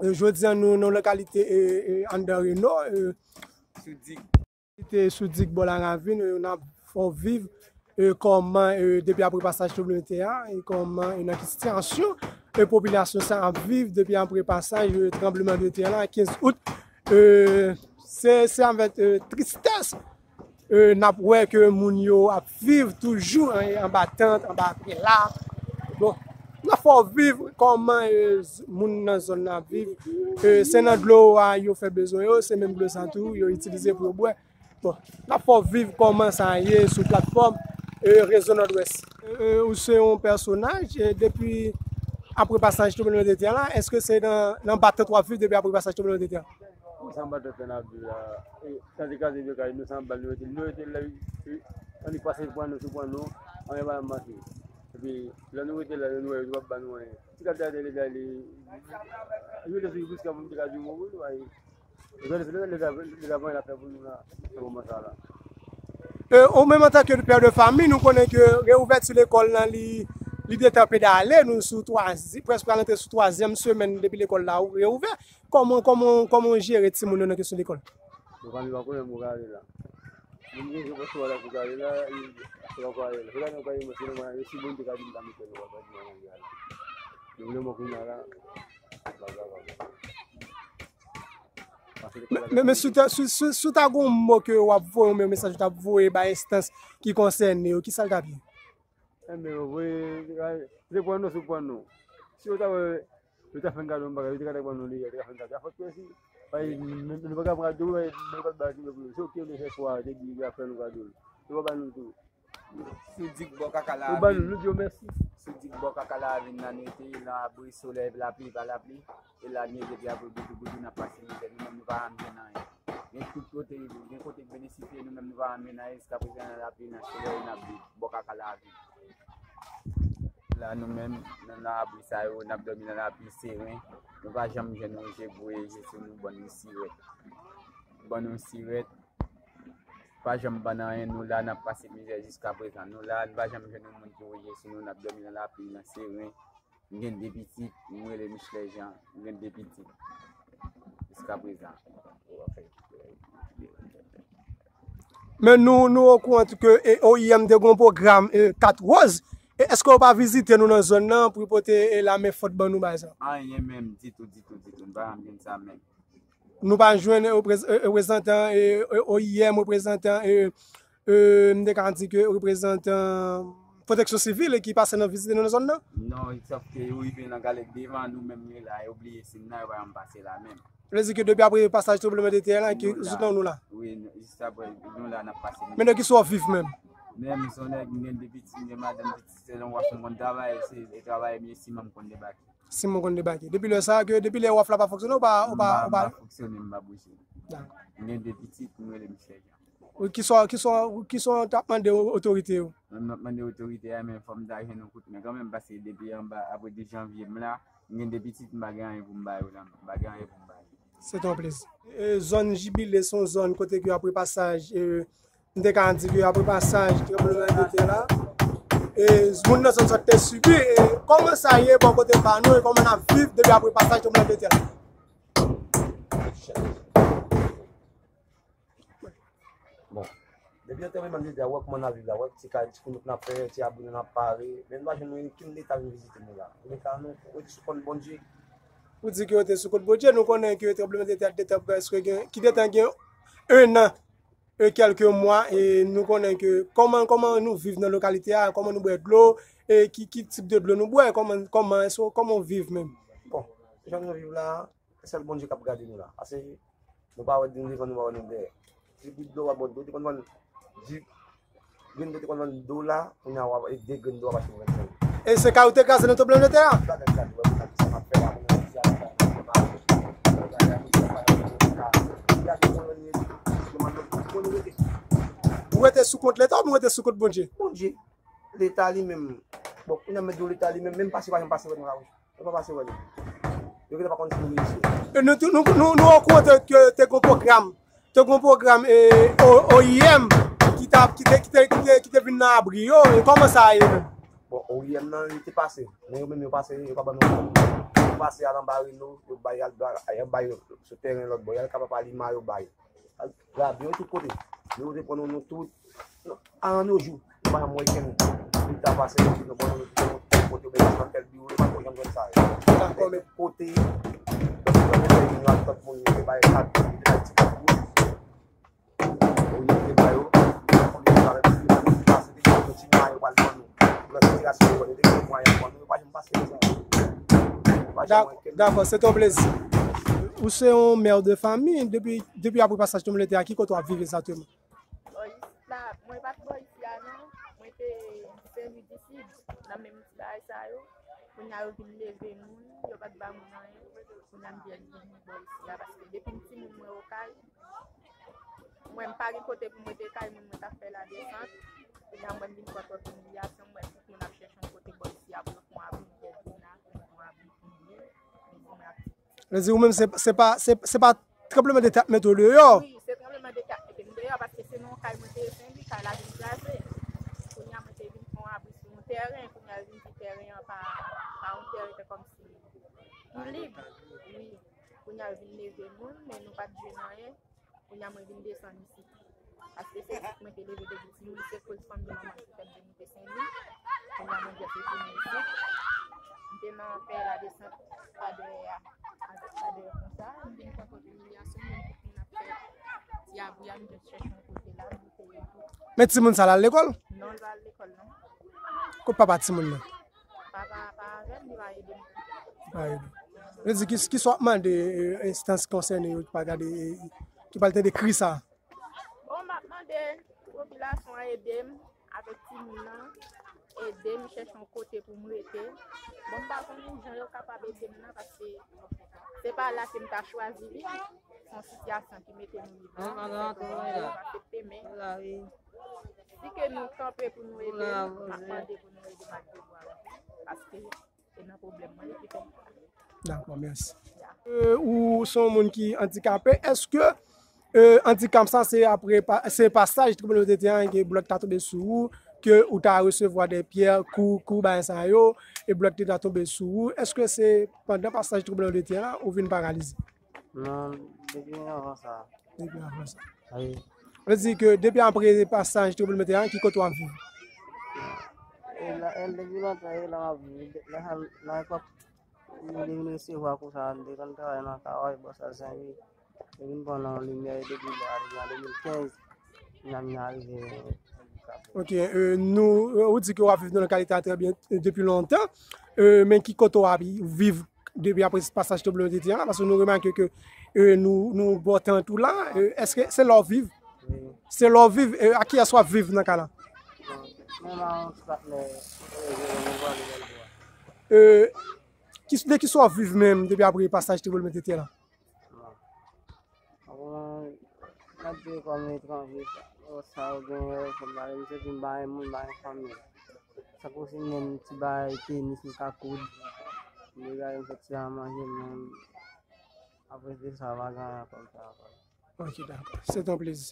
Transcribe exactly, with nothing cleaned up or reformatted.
E, jodi a, nou nan lokalite, e, e, anndan Reno, e, sou Dik. Lokalite sou Dik bò Laravin, e, n ap fè w viv, e, kòman, e, depi apre pasaj tranblemanntè a, e kòman, e, nan ki sitiyasyon, e, popilasyon sa ap viv depi apre pasaj, e, tranblemanntè la, kenz out. E, se, se avèk, e, tristès, e, n ap wè ke moun yo ap viv toujou an, anba tant, anba pye la. Bon, n ap fè w viv kòman, e, z- moun nan zòn nan ap viv. E, se nan dlo a yo fè bezwen yo, se menm dlo sa tou yo itilize pou yo bwè. Bon, n ap fè w viv kòman sa ye sou platfòm, e, Rezo Nòdwès. E, ou se yon pèsonaj, e, depi apre pasaj tranblemanntè la, èske se nan, nan batant w ap viv depi apre pasaj tranblemanntè a? Wi, se anba tant n ap viv la. E, kraze, kraze vye kay, nou se anba l nou rete. Nou rete la, e, annik pase pran nou, sou pran nou, anyen pa janm mache. Epi, lè nou rete la, nou wè, yo p ap ba nou anyen. Ti kap tande leta li, yo rete sou jiska pou nou te ka di yon mo pou nou, ay. Yo rete sou leta, leta, leta pa anyen l ap fè pou nou la, nan moman sa la. E, ou menm antanke pè de fanmi, nou konnen ke reouvèti lekòl lan, li, li detan pedale, nou sou twazi- prèske pral antre sou twazyèm semèn depi lekòl la reouvè. Kòman, kòman, kòman w jere timoun yo nan kesyon lekòl? Bon, fanmi pa konnen m kare la. Moun gen jen pòs wala pou kare la, e, se pa kare la. Se pa nan kare mwen, se nan mwen, e si bon te ka di m ta mete nou pa di mwen nan kare la. Nou vle mwen kounye a la, pa grave. Men, men, men si w ta, si, si, si w ta gon mo ke w ap voye, yon mesaj w t ap voye bay enstans ki konsène yo, ki sa l t ap ye? Enben, yo voye, se pran nou, se pran nou. Si yo ta wè, yo ta fè n kado yon bagay, yo te ka ta pran nou li, yo te ka fè n kado. Afòs ke si, bay, nou, nou pa ka pran kado, bay, nou pa ka bay kado pou yo. Se yo ki vle fè swa, te di, yo ap fè nou kado. Yo pa ba nou tou. Sou Dik bò kaka la. Yo ba nou, nou di yo mèsi. Sou Dik bò kaka la, vin nan nou te, nan abri solèy, lapli, pa lapli. E la, nou ye depi apre goudougoudou, n ap pase mizè, nou menm nou pa janm jwenn anyen. Gen tout kote, gen kote k benisifye, nou menm nou pa janm jwenn anyen, jiska prezan nan lapli, nan solèy, n ap viv, bò kaka lavi. La, nou menm, nan, nan abri sa yo, n ap dòmi nan lapli seren, nou pa janm jwenn yon je pou je sou nou, ban nou sirèt. Ban nou sirèt, pa janm ban n anyen, nou la, n ap pase mizè jiska prezan. Nou la, nou pa janm jwenn yon moun ki voye je sou nou, n ap dòmi nan lapli, nan seren. M gen de pitit, m rele Michelet Jean, m gen de pitit. Jiska prezan. Men nou, nou okouran tou ke, e, O I M te gon pwogram, e, kat wòz. E èske w pa vizite nou nan zòn nan pou pote, e, lamen fòt ban nou bagay sa? Anyen menm, ditou, ditou, ditou. M pa janm jwenn sa menm. Nou pa jwenn reprez- e, reprezantan, e, e, O I M, reprezantan, e, e, m te ka di ke reprezantan pwoteksyon sivil ki pase nan vizite nou nan zòn nan? Non, sòf ke yo rive nan galèt devan, nou menm yo la, yo bliye si n la, yo pa janm pase la menm. Vle di ke depi apre pasaj tranblemanntè la, ki jouk nan nou la? Wi, jis apre, nou la, n ap pase. Men nan ki sa w viv menm? Menm, se yon nèg, m gen de pitit, m gen madanm, pitit, se yon waf m konn travay, se travay, men siman m konn debake. Siman konn debake. Depi lè sa, ke depi lè waf la pa fonksyone, ou pa, ou pa, ou pa fonksyone, m pa bouje. Dakò. M gen de pitit, m rele Michelet Jean. Ou ki sa, ki sa, ki sa w t ap mande o- otorite yo? Mwen, m ap mande otorite a, men fò m ta jwenn yon kout men kanmenm, paske depi anba, apre de janvye m la, m gen de pitit, m pa gen anyen pou m ba yo la, m pa gen anyen pou m ba yo. Se yon plezi. E, zòn Jibile se yon zòn kote ke apre pasaj, e, m te ka di ke apre pasaj tranblemanntè la, e, moun nan zòn sa te sibi, e, kòman sa ye bò kote pa nou, e kòman n ap viv depi apre pasaj tranblemanntè la? Bon. Depi yon tranblemanntè, wè kòman n ap viv la, wè ti kay, ti kounouk n ap fè, ti abri nou n ap pare, men nou pa jwenn okenn leta vin vizite nou la. Leta nou rete sou kont Bondye. Ou di ke yo te sou kont Bondye, nou konnen ke tranblemanntè a detan prèske gen, ki detan gen en an, e kèlke mwa, e nou konnen ke kòman, kòman nou viv nan lokalite a, kòman nou bwè dlo, e ki, ki tip de dlo nou bwè, kòman, kòman, èske, kòman w viv menm? Bon, jan nou viv la, se sèl Bondye k ap gade nou la. Paske nou pa wè nou devan, nou pa wè nou dèyè. Ti bout dlo w ap bwè dlo, te konn vann di grenn dlo, te konn vann dola, kounye a w ap, e de grenn dlo w ap achte pou vennsenk. E se kay ou te kraze nan tranblemanntè a? Gade, gade, wè, pou sa m ap fè la, pou mwen di a, ou rete sou kont leta oubyen ou rete sou kont Bondye? Bondye. Leta li menm, bon, kounye a m mèt di w leta li menm, menm pase pa janm pase wè nou la, wi. Yo pa pase wè nou. Yo gentan pa konn si nou reyisi. E nou, nou, nou, nou okontrè ke te gon pwogram, te gon pwogram, e, O- O I M ki t ap, ki te, ki te, ki te, ki te vin nan abri yo, e kòman sa ye menm? Bon, O I M nan, li te pase. Men yo menm yo pase, yo pa ban nou. Pase al anba Reno, yo bay al, al bay sou tèren lòt bò, y al kapab al Lima, yo bay. Al Labyen, yo tout kote. Yo te pran nou, nou tout. A an nou jou, m pa janm wè kenn moun ta pase, nou pran nou, nou tout kote, yo bay nan kèl biwo, yo pa t janm jwenn sa yo. Dakò, men kote, lòt moun yo bay kat, yo bay ti kat pou yo. Ou yo te ba yo, konn yo sa, menm si yo pase, te gen yon ti mwayen yo pral ban nou. Nan sitiyasyon yo, yo te gen mwayen ban nou, yo pa janm pase konsa. Yo pa janm wè kenn. Dakò, se ton plezi. Ou se yon mè de fanmi, depi, depi apre pasaj tranblemanntè a, ki kote w ap viv egzakteman? Bò isi la, mwen pa t bò isi a non, mwen te Sen Lwi di Sid, nan menm ti bagay sa yo. Kounye a yo vin leve moun, yo pa t ba moun anyen. Kounye a m vin vin bò isi a, paske depi m timoun mwen Okay, mwen m pa gen kote pou m rete, kay moun mwen t ap fè ladesant. Kounye a mwen m vin pran twòp imilyasyon, mwen tout moun ap chèche yon kote bò isi a pou yo fè yon abri, m pèdi la, pou yon abri pou m ye. Mezi mwen ap Vle di ou menm se, se pa, se, se pa tranblemanntè k mete w deyò. Wi, se tranblemanntè k mete m deyò paske se nan yon kay mwen te ye Sen Lwi, kay la vin kraze. Kounye a mwen te vin fè yon abri sou yon tèren, kounye a yo vin di tèren an pa, pa yon tèren, se kòmsi li lib. Wi. Kounye a yo vin leve moun, men nou pa t jwenn anyen. Kounye a mwen vin desann isit. Paske se isit mwen te leve depi timoun, se koz fanmi manman ki fè m vin rete Sen Lwi. Kounye a mwen dwe retounen isit. M te nan fè ladesant pa dèyè a, avèk pa dèyè konsa. M vin pran kòt imilyasyon, menm tout moun ap fè ti abri a, m te chèche yon kote la, m te rete. Men timoun sa l al lekòl? Non, l pa al lekòl, non. Kot papa timoun nan? Papa pa avè m, li pa ede m. Li pa ede. Vle di, ki, ki sa w ap mande, eh, enstans konsène yo ki pa gade, eh, ki pral tande kri sa? Bon, m ap mande popilasyon an ede m avèk timoun nan, ede m chèche yon kote pou m rete. Bon, m pa konnen jan yo kapab ede m nan, paske se pa la ke m ta chwazi viv. Se yon sitiyasyon ki mete nou vivan, ki fè ke Bondye pa aksepte, men si ke nou kanpe pou nou ede m, m ap mande pou nou ede m ak devwa yo, paske se nan pwoblèm mwen li ki fè m sa. Dakò, mèsi. Euh, ou se yon moun ki andikape, èske, euh, andikap sa se apre pa, se pasaj tranblemanntè a ke blòk ta tonbe sou ou, ke ou ta resevwa de pyè, kou, kou bagay sa yo, e blòk te ta tonbe sou ou? Èske se pandan pasaj tranblemanntè a ou vin paralize? Non, depi anvan sa. Depi anvan sa. Wi. Vle di ke depi apre pasaj tranblemanntè a, ki kote w ap viv? E la, e depi lontan, e la m ap viv. La, la epòk, m te vin resevwa kou sa, m te konn travay nan Kawòy, bò sa Sen Lwi. Te vin pran nan limyè, e depi lè a, depi an de mil kenz, m ap rive. Ok, euh, nou, euh, ou di ke w ap viv nan lokalite a trè byen, euh, depi lontan. Euh, men ki kote w ap viv depi apre pasaj tranblemanntè a la? Paske nou remake ke, euh, nou, nou bò tant ou la. Euh, èske se la w viv? Wi. Se la w viv? Euh, ak kiyès w ap viv nan kay la? Bon, mwen ak yon ti patnè, nou prale bò a. Euh, ki, de kisa w ap viv menm depi apre pasaj tranblemanntè a la? Bon. Bon, m ap viv kòm etranje, sa yo genyen, kòm m santi m pa gen moun, m pa gen fanmi. Sa k posib menm ti bagay tenis m ka koud, m degage m fè ti a manje, men apre de sa, m pa gen anyen kòm sa ankò. Ok, dakò. Se te yon plezi.